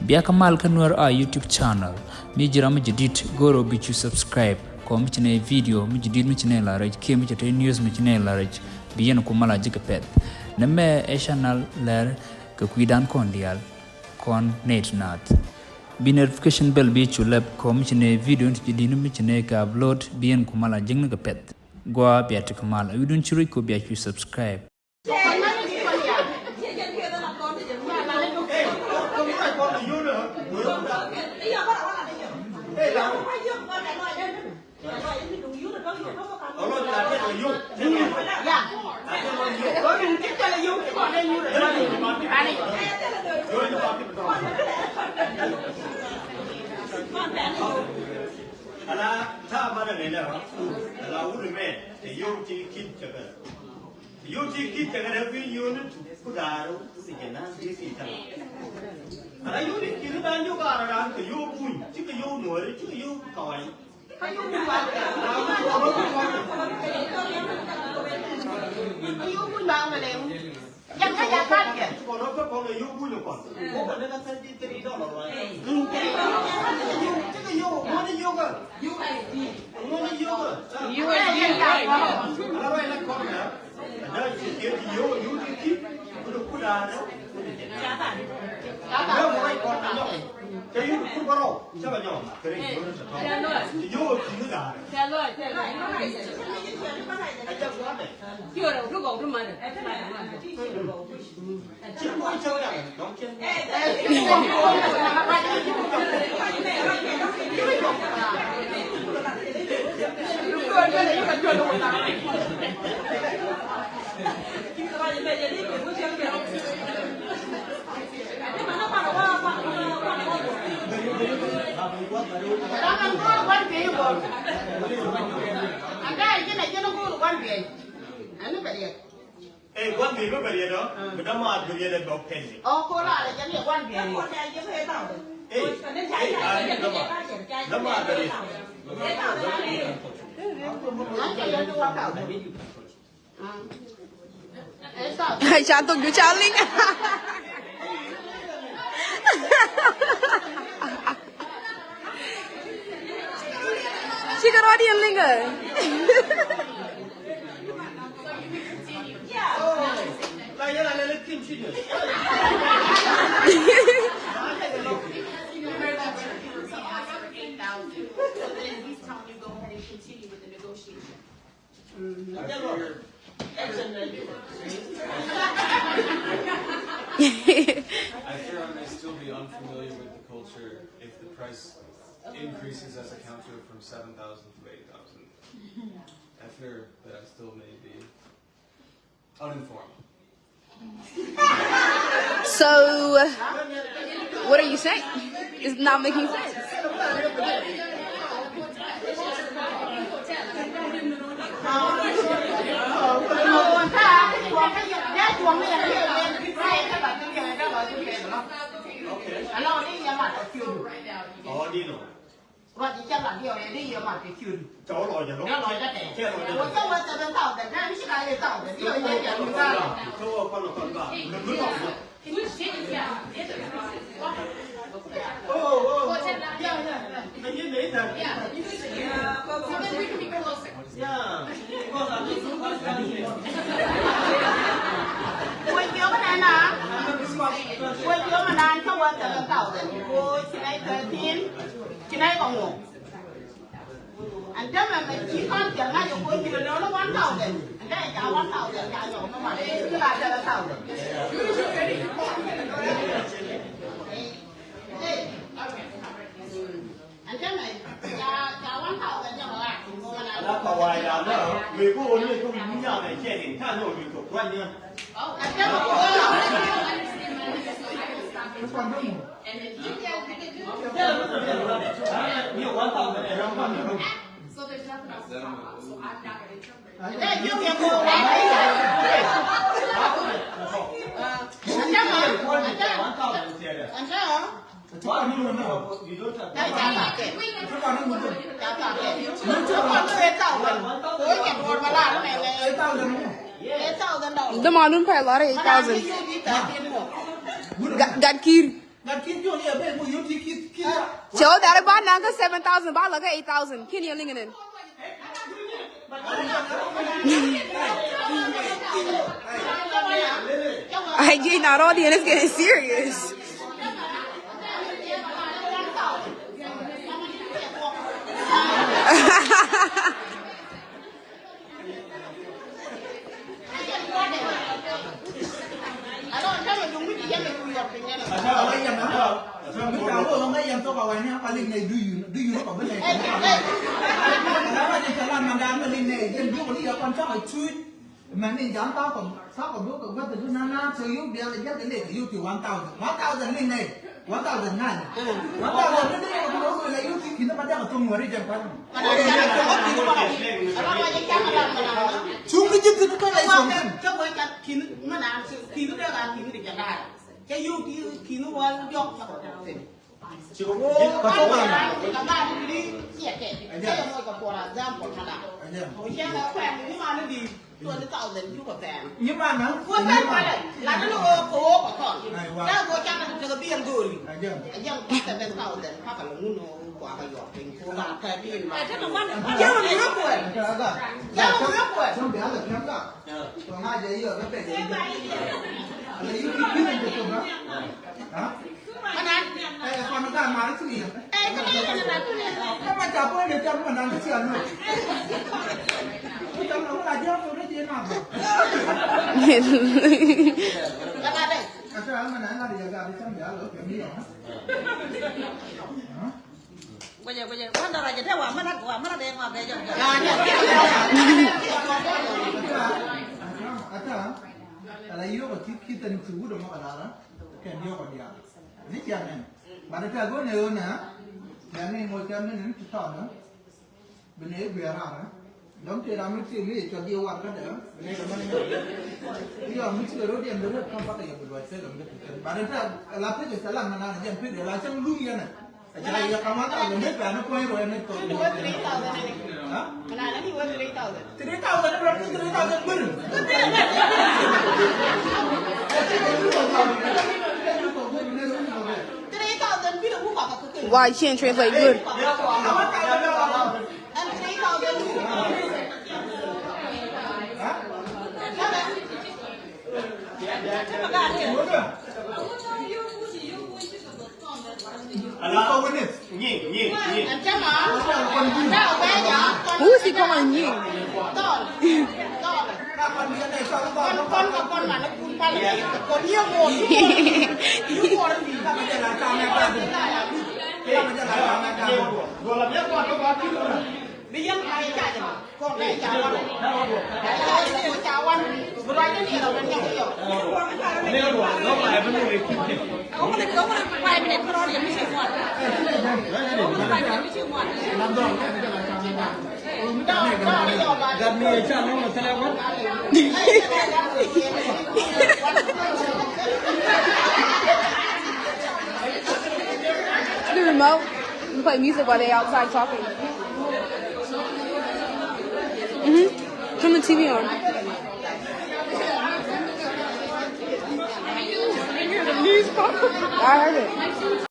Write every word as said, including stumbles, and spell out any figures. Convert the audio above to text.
Bia kä mal kä Nuer A YouTube channel. Mi ji̱ ram mi jadid, go̱o̱r ɔ bi cu subscribe. Kɔ mi ci nɛ video mi jadid mi ci nɛ la rɛc, kiɛ mi ci te news mi ci nɛ la rɛc, bi yɛn ku mal a ji̱ kɛ pɛth. Nɛ mɛ ɛ channel lɛr kɛ kui̱dan kɔn diaal, kɔn nɛy ti naath. Bi notification bell bi cu lɛp, kɔ mi ci nɛ video ti jadid mi ci nɛ kɛ upload, bi yɛn ku mal a ji̱ ni kɛ pɛth. Gua bia ti kɛ mal, a wi̱dun ci ruc kɔ bia cu subscribe. Ala ta̱a̱ manɛ lɛ lɛ ɣä. Ala wut mɛ tɛ yio̱w ti ki̱n cɛ bɛ. Yio̱w ti ki̱n cɛ bɛ rɛ bi yio̱w ni tu ku da̱a̱r wut ti jɛ na bi ti ta̱a̱. Ala yio̱w ni ki̱n da̱a̱r yio̱w ka rɛ da̱a̱r kɛ yio̱w buny, ci kɛ yio̱w nuɔ̱ɔ̱ri, ci kɛ yio̱w kawany. Ka yio̱w buny ba kɛ. Ka yio̱w buny ba kɛ lɛ. Yan ka ya kat kɛ. Kɔn ɔ kɛ kɔn ɛ yio̱w buny ɔ kɔn. Wä kɔn dee ka thirty three dollar wa. Ti kɛ yio̱w, ŋuɔ̱n ɛ yio̱w kä. Ŋuɔ̱n ɛ yio̱w kä. Ala ruac la kɔn ɛ. Ada ci kɛ ti yio̱w, yio̱w ti ti. Kudu kuda ada. Ada mɔ ruac kɔn ɛ nyɔk. Kɛ yio̱w kur bärɔw. Cä bɛ nyɔk. Kɛ ri yio̱w ni tɔtɔ. Ti yio̱w ti ni da. Aja kuadɛ. Ɛ gua̱n bi̱i̱ mi bɛ riɛt ɔ, mi dämaar bi riɛt ɛ bɛ pɛn ni. Ɔ, ko la rɛ jɛ ni gua̱n bi̱i̱ ni. Ɛ, ɛ, a ni dämaar. Dämaar bɛ riɛt. An cɛ yɛn ti wa kaw. Ca thok ju ca liŋ. Cikɛ rɔɔd yɛn liŋ ɛ. I fear I may still be unfamiliar with the culture if the price increases as a counter from seven thousand to eight thousand. I fear that I still may be uninformed. So, what are you saying? It's not making sense. Ruac i̱ cä lat diɔ̱k ɛ di yɛ mat kɛ ciöt. Cɛ wä lɔc ɛ lɔ. Cɛ lɔc ɛ tɛ. Cɛ lɔc ɛ tɛ. Wä cä wä seven thousand. Nɛ mi ci ka eight thousand. Diɔ̱k yɛ cɛ mi ka. Cɛ wä kɔn kɔn ba. Lɛ mi lɔc ɛ. Oh, oh, oh. Yeah, yeah, yeah. Mɛ yɛ lɛ tɛ. Yeah. Wä jiɔk nɛ na. Wä jiɔk nɛ na cä wä seven thousand. Ko ci nɛ thirteen. Ci nɛ kɔŋ wä. Ɛn täämɛ mɛ ci kɔn jiɛl ŋa̱c ɛ koc ji̱ lɛ nööŋ ni one thousand. Ɛn täämɛ ca one thousand ca nyɔk ni mat. Ci la seven thousand. Ɛn täämɛ ca, ca one thousand nyɔk ɛ ɣaak. Ala ka wa̱a̱ ya mɛ wee ko wä ni ko wi̱i̱ nyaam ɛ cɛ ni ta̱a̱ ni wä wi̱i̱ kɛ kuany ni. Ɛn täämɛ ko wä. Dämanun pay lar eight thousand. Ga-, gat kiri. Cɛ wä dhar i̱ ba naŋ kä seven thousand ba lɔ kä eight thousand kiɛn yɛ liŋ inɛn. Ay ji̱ na rɔɔd yɛn is getting serious. Mɛn ni jam tha̱a̱ŋ kɔ tha̱a̱ŋ kɔ buk kɛ gua̱th kɛ duun nana so yuk diaal kɛ jiäk kɛ lek kɛ yuk ti one thousand. One thousand liŋ nɛy. One thousand ni ni kɛ buk kɛ la yuk ti ki̱n ma diaal kɛ thok ŋuɔ̱ri jɛn kua̱r. Cuŋ ni ji̱ thi̱n kɛ la cuŋ thi̱n. Cɛ wee kat ki̱n mɛ naan ki̱n dee kaa ki̱n di jɛ da̱a̱. Cɛ yuk ti ki̱n wal diɔk cɛ kɔ thi̱n. Twenty thousand ju kɛ pɛn. Nyi man na. Wä pɛn pɛn. La ni wä ko wä kɔ tɔn. Aiwa. Da wä can na tɛ bi an gori. Ajam. Ajam ko tɛ ben thousand. Papa la ŋun wä ko ka yɔ pin ko ka tɛ bi an. Jam ni ko. Jam ni ko. Tun bi ala kan ka. To ma ja yi wä pɛn. Ala yi ki ki ni ko ba. Ha? Manan. Ɛ kɔn ka mari tu yɛ. Ɛ kama yɛ na tu yɛ. Kama ja bɔ ne jam manan ti anu. Ku jam na wala jam ko ne je na ba. Kama de. Ata manan na ya ga bi tam ya lo ke mi ya. Gɔjɛ gɔjɛ wan dara jɛ te wa mana wa mana de ma be jɔ. Ata. Ala yo ko ti ki tan tu wudo ma dara. Kɛn diɔ̱k ɔ diaal ni cia nɛn. Bat ɛ tɛ̈th wä nɛ ɣöö nɛ nɛ ni ŋoc kɛn ni ni ti tɔɔt ɛ bi nɛ i̱ guiɛɛr raar ɛ. Dɔ̱ŋ tëë ram mi ti mi i̱ cɔt diɛ war kädɛ ɛ bi nɛ kɛ mɛn i̱ yɔm mi cikɛ ro̱d yɛn bi rɛp ka̱m bakɛ yɛ bi luɔc thek ɛm bi ti kɛn. Bat ɛ tɛ̈th ɛ la pek ɛ cɛ lan mɛ nan ɛ jɛn pek ɛ la cäŋ luŋ yɛn ɛ. Why she ain't translate good? Ala. Nyi, nyi, nyi. Who's he calling nyi? The remote. You play music while they outside talking. Mm-hmm. Turn the T V on. I heard it.